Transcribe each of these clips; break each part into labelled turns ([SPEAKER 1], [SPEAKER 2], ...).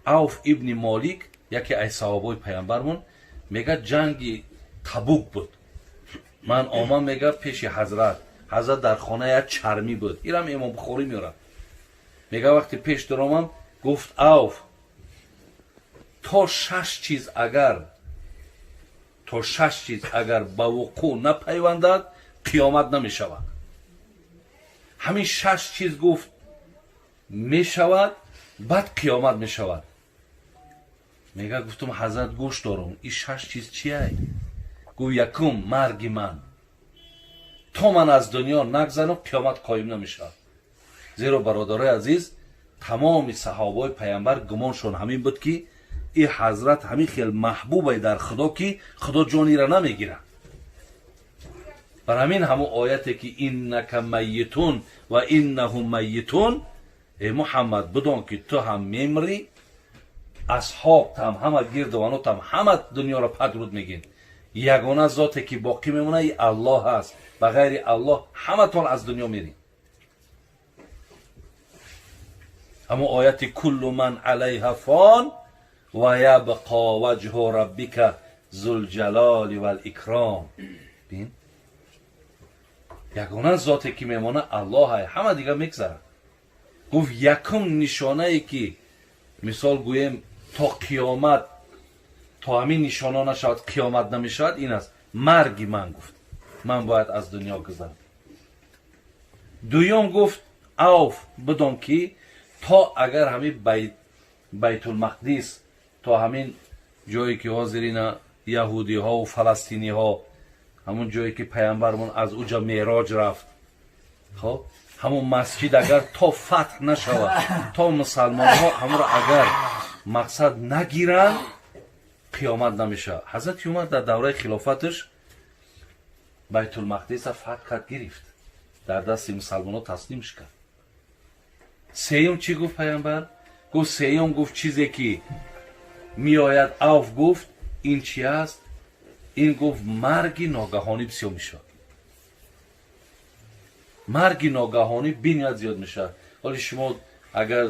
[SPEAKER 1] Авф ибни Молик, яке аз саҳобаҳои паямбармон, мега, ҷанги Табук буд. Ман омам, мега, пеши ҳазрат. Ҳазрат дар хона як чармӣ буд. Ирам Имом Бухорӣ меорад. Мега, вақте пеш даромам, гуфт: Авф, то шаш чиз агар, то шаш чиз агар ба вуқӯъ напайвандад, қиёмат намешавад. Ҳамин шаш чиз, гуфт, мешавад, баъд қиёмат мешавад. Мега, гуфтум: ҳазрат, гӯш дорум, ин шаш чиз чиай? Гуфт: якум, марги ман. То ман аз дунё нагзарам, қиёмат қоим намешавад. Зеро, бародарои азиз, тамоми саҳобаҳои паямбар гумоншон ҳамин буд, ки ин ҳазрат ҳамин хел маҳбубай дар Худо, ки Худо ҷонира намегирад. Бар ҳамин ҳамон ояте, ки иннака майитун ва иннаҳум майитун, э Муҳаммад, бидон, ки ту ҳам мемрӣ, асҳобтам ҳама, гирдованотам ҳама дунёро падруд мегин. Ягона зоте, ки боқӣ мемонад, и Аллоҳ аст. Ба ғайри Аллоҳ ҳаматон аз дунё мерем. Ҳамон ояти куллу ман алайҳа фон ва ябқо ваҷҳу раббика зулҷалоли валикром. Бин, ягона зоте, ки мемонад, Аллоҳ, ҳама дига мегзарад. Гуфт, якум нишонае, ки мисол гӯем, то қиёмат, то ҳамин нишона нашавад, қиёмат намешавад, ин аст: марги ман. Гуфт, ман бояд аз дунё гузарам. Дуюм, гуфт: Авф, бидон, ки то агар ҳамин Байтулмақдис, то ҳамин ҷое, ки ҳозир ина яҳудиҳову фаластиниҳо, ҳамон ҷое, ки паямбармон аз уҷа мероҷ рафт, хоб, ҳамон масҷид агар то фатҳ нашавад, то мусалмонҳо ҳамонро агар мақсад нагиранд, қиёмат намешавад. Ҳазрати Умар дар давраи хилофаташ Байтулмақдиса фатҳ кард, гирифт, дар дасти мусалмонҳо таслимш кард. Сеюм чӣ гуфт паямбар? Гуфт, сеюм, гуфт, чизе, ки меояд, Авф, гуфт, ин чи аст? Ин, гуфт, марги ногаҳонӣ бисёр мешавад. Марги ногаҳонӣ бениҳоят зиёд мешавад. Ҳоли шумо агар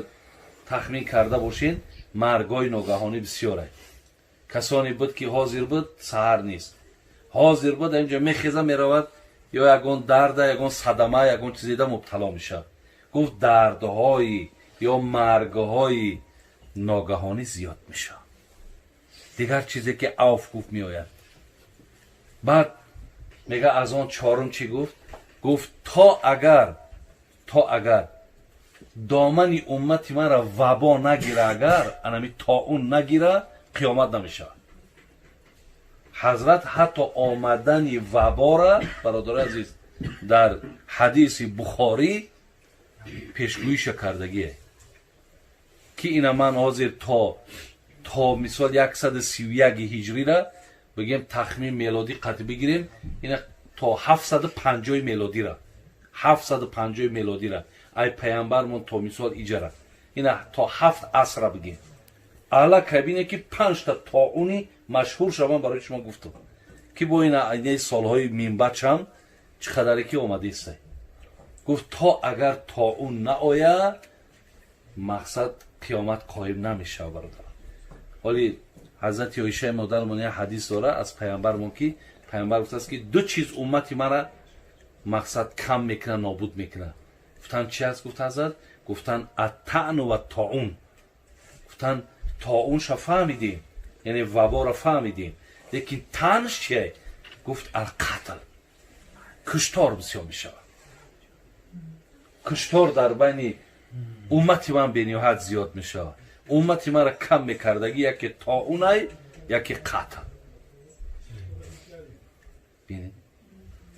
[SPEAKER 1] тахмин карда бошед, маргҳои ногаҳонӣ бисёре. Касоне буд, ки ҳозир буд, саҳар нест, ҳозир буд, инҷо мехеза, меравад, ё ягон дарда, ягон садама, ягон чизеда мубтало мешавад. Гуфт, дардҳои ё маргҳои ногаҳонӣ зиёд мешавад. Дигар чизе, ки Авф гуфт, меояд. Баъд мега, аз он чорум чӣ гуфт? Гуфт, то агар домани уммати манро вабо нагира, агар анами тоун нагира, қиёмат намешавад. Ҳазрат ҳатто омадани вабора, бародари азиз, дар ҳадиси Бухорӣ пешгӯиша кардагие, ки ина ман ҳозир то мисол 131 ҳиҷрира бигем, тахмин мелодӣ қатъ бигирем, ина то 750 мелодира, 750 мелодира, ай паямбармон то мисол иҷара, ина то ҳафт асра бигем, ала кабине, ки панҷта тоуни машҳур шаван. Барои шумо гуфтам, ки бо ина айнаи солҳои минбачам чӣ қадаре ки омадистай. Гуфт, то агар тоун наояд, мақсад, қиёмат қоим намешавад. Бародар, ҳоли ҳазрати Оишаи модармон як ҳадис дора аз паямбармон, ки паямбар гуфтааст, ки ду чиз уммати мара, мақсад, кам мекунад, нобуд мекунад. Гуфтанд, чи аст? Гуфт ҳазрат, гуфтанд: аттаъну ва тоун. Гуфтанд, тоунша фаҳмидем, яъне ваборо фаҳмидем, лекин таънш чие? Гуфт: алқатл, куштор бисёр мешавад. Куштор дар байни уммати ман бениҳоят зиёд мешавад. Уммати маро кам мекардагӣ яке тоунай, яке қатл.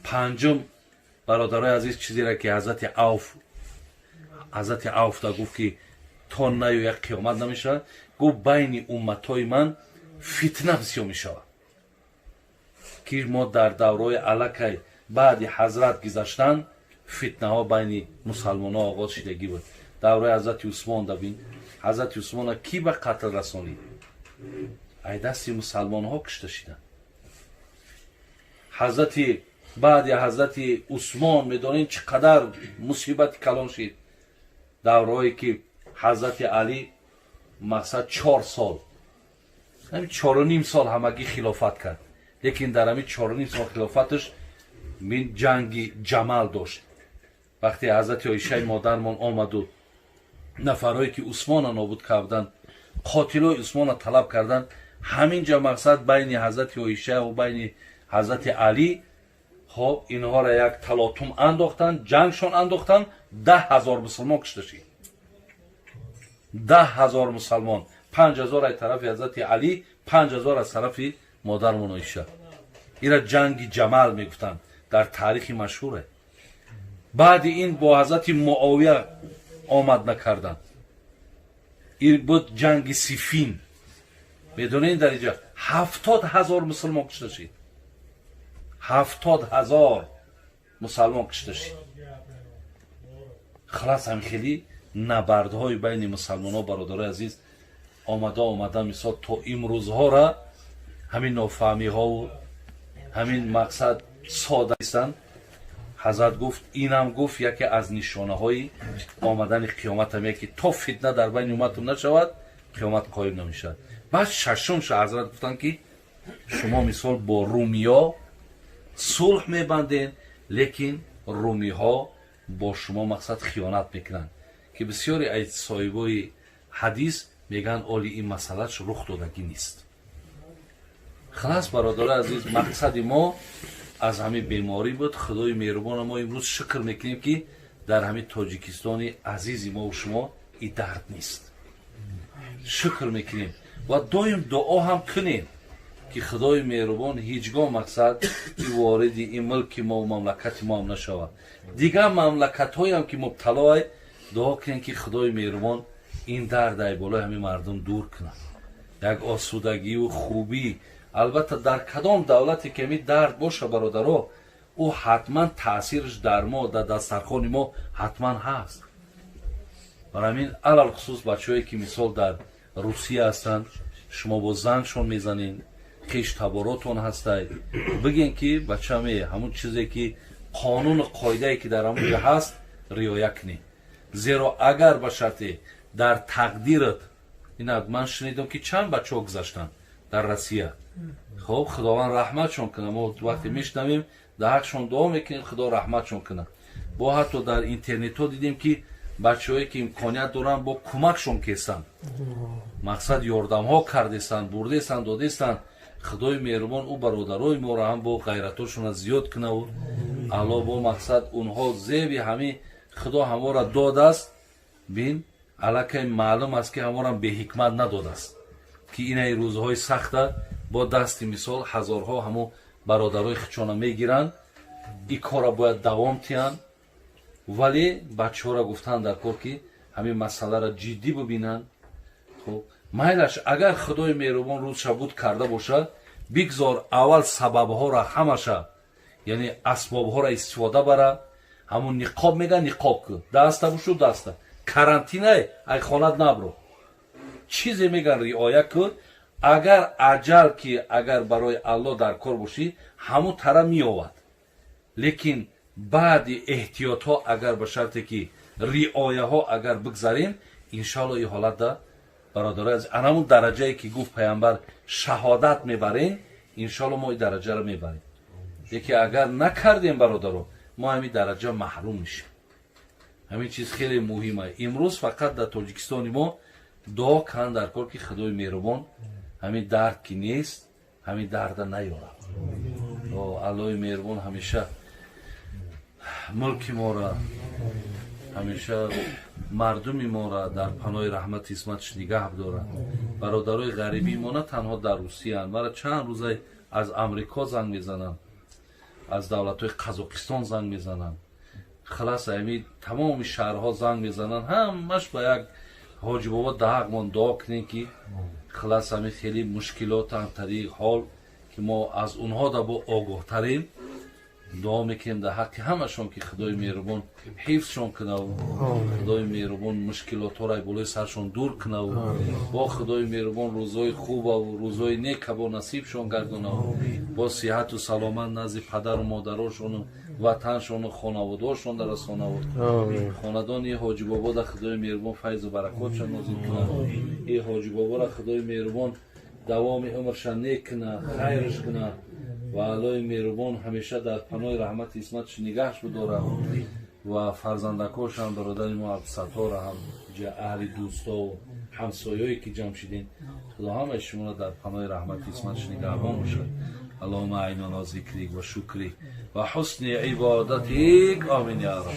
[SPEAKER 1] Панҷум, бародарои азиз, чизеро, ки ҳазрати Авф да гуфт, ки то наёяд, қиёмат намешавад, гуфт, байни умматҳои ман фитна бисёр мешавад, ки мо дар давраҳои аллакай баъди ҳазрат гузаштан фитнаҳо байни мусалмонҳо оғоз шидагӣ буд. Давраи ҳазрати Усмон да бин, ҳазрати Усмона кӣ ба қатл расонид? Ай дасти мусалмонҳо кушта шиданд. Ҳазрати баъди ҳазрати Усмон медонед, чӣ қадар мусибати калон шид. Давраҳое, ки ҳазрати Алӣ Мақсад 4 сол, ҳамин 4,5 сол ҳамагӣ хилофат кард, лекин дар ҳамин 4,5 сол хилофаташ мин ҷанги Ҷамал дошт. Вақте ҳазрати Оишаи модармон омаду нафарҳое, ки Усмона нобуд карданд, қотилои Усмона талаб карданд, ҳамин ҷа мақсад байни ҳазрати Оиша ва байни ҳазрати Алӣ, хоб, инҳоро як талотум андохтанд, ҷангшон андохтанд, 10 000 мусулмон кушта шид. 10 000 мусалмон, 5000 аз тарафи ҳазрати Алӣ, 5000 аз тарафи модармон Оиша. Ира ҷанги Ҷамал мегуфтанд, дар таърихи машҳуре. Баъди ин бо ҳазрати Муовия омад накарданд. Ин буд ҷанги Сифин. Медонед, дар инҷа 70 000 мусулмон кушта шид, 70 000 мусалмон кушта шид. Халас, ҳам хеле набардҳои байни мусалмонҳо, бародарои азиз, омада омада, мисол, то имрӯзҳора ҳамин нофаҳмиҳову ҳамин мақсад сода нестанд. Ҳазрат гуфт, инам гуфт, яке аз нишонаҳои омадани қиёмат ҳаме, ки то фитна дар байни умматум нашавад, қиёмат қоим намешавад. Баъд шашумша ҳазрат гуфтанд, ки шумо, мисол, бо румиё сулҳ мебанден, лекин румиҳо бо шумо, мақсад, хиёнат мекунанд, ки бисёре аз соҳибои ҳадис мегӯянд, оли ин масъалаш рух додагӣ нест. Халас, бародари азиз, мақсади мо аз ҳамин беморӣ буд. Худои меҳрубона мо имрӯз шукр мекунем, ки дар ҳамин Тоҷикистони азизи мову шумо и дард нест. Шукр мекунем ва доим дуо ҳам кунем, ки Худои меҳрубон ҳеҷ гоҳ, мақсад, и вориди ин мулки мо, мамлакати мо ҳам нашавад. Дигар мамлакатҳоям ки мубталоай, дуо кунем, ки Худои меҳрубон ин дард ай болои ҳамин мардум дур кунад, як осудагию хубӣ. Албатта, дар кадом давлате ки ҳамин дард боша, бародаро, ӯ ҳатман таъсираш дар мо, дар дастархони мо ҳатман ҳаст. Барои ҳамин, алалхусус бачаҳое, ки, мисол, дар Русия ҳастанд, шумо бо зангшон мезанед, хеш таборотон ҳастай, бигем, ки бачаме, ҳамун чизе ки қонуну қоидае ки дар ҳамун ҷо ҳаст, риоя кунед. Зеро агар ба шарте дар тақдират ина, ман шунидам, ки чанд бачаҳо гузаштанд дар Россия. Хоб, Худованд раҳматшон кунад. Мо вақте мешунавем, дар ҳақшон дуо мекунем, Худо раҳматшон кунад. Бо ҳатто дар интернетҳо дидем, ки бачаҳое, ки имконият доранд, бо кӯмакшон кестанд, мақсад, ёрдамҳо кардестанд, бурдестанд, додестанд. Худои меҳрубон ӯ бародарои моро ҳам бо ғайратошона зиёд кунаву алло бо, мақсад, онҳо зеби ҳамин Худо ҳамора додааст. Бин, аллакай маълум аст, ки ҳаморам беҳикмат надодааст, ки инаи рӯзҳои сахта бо дасти, мисол, ҳазорҳо ҳамо бародарои хичона мегиранд. И корра бояд давом тиҳанд, вале бачаҳоро гуфтанд дар кор, ки ҳамин масъаларо ҷиддӣ бибинанд. Хуб, майлаш, агар Худои меҳрубон рӯзша буд карда бошад, бигзор аввал сабабҳоро ҳамаша, яъне асбобҳоро истифода бара. Ҳамун ниқоб меган, ниқоб ку, даста бушу, даста карантинай, ай хонат набро, чизе меган, риоя кун. Агар аҷал ки агар барои Аллоҳ дар кор бошӣ, ҳамун тара меовад. Лекин баъди эҳтиётҳо, агар ба шарте ки риояҳо агар бигзарем, иншоалло, ин ҳолатда, бародарои азиз, анамун дараҷае ки гуфт пайғамбар, шаҳодат мебарем, иншоалло, мо ин дараҷаро мебарем. Лекин агар накардем, бародаро, мо ҳамин дараҷа маҳрум мешем. Ҳамин чиз хеле муҳима. Имрӯз фақат дар Тоҷикистони мо дуо кунанд дар кор, ки Худои меҳрубон ҳамин дард ки нест, ҳамин дарда наёрад. Аллоҳи меҳрубон ҳамеша мулки мора, ҳамеша мардуми мора дар паноҳи раҳмати исматаш нигаҳ бидорад. Бародарои ғарибии мо на танҳо дар Русияанд. Мара чанд рӯза аз Амрико занг мезананд, аз давлатҳои Қазоқистон занг мезананд, халас, ами тамоми шаҳрҳо занг мезананд. Ҳамаш ба як ҳоҷи бобо даҳақмон дуо кунем, ки халас, ами хеле мушкилотан тариқ ҳол, ки мо аз онҳо да бо огоҳтарем. Дуо мекунем дар ҳаққи ҳамашон, ки Худои меҳрубон ҳифзшон кунаву Худои меҳрубон мушкилотҳоро болои саршон дур кунаву бо Худои меҳрубон рӯзҳои хубаву рӯзҳои нека бо насибшон гардонаву бо сиҳату саломат назди падару модарошону ватаншону хонаводаошон дарасонаву хонадони Ҳоҷибобо да Худои меҳрубон файзу баракотшон нозил кунад. И Ҳоҷибобора Худои меҳрубон давоми умрша нек куна, хайрш куна ва Аллои меҳрубон ҳамеша дар паноҳи раҳмати исматш нигаҳш бидорад ва фарзандакошам, бародари мо Абдусаттора ҳам, ҷа аҳли дӯстову ҳамсоёе, ки ҷамъ шидем, Худо ҳамаи шуморо дар паноҳи раҳмати исматш нигаҳбон бошад. اللهم أعنا على ذكرك وشكرك وحسن عبادتك، آمين يا رب.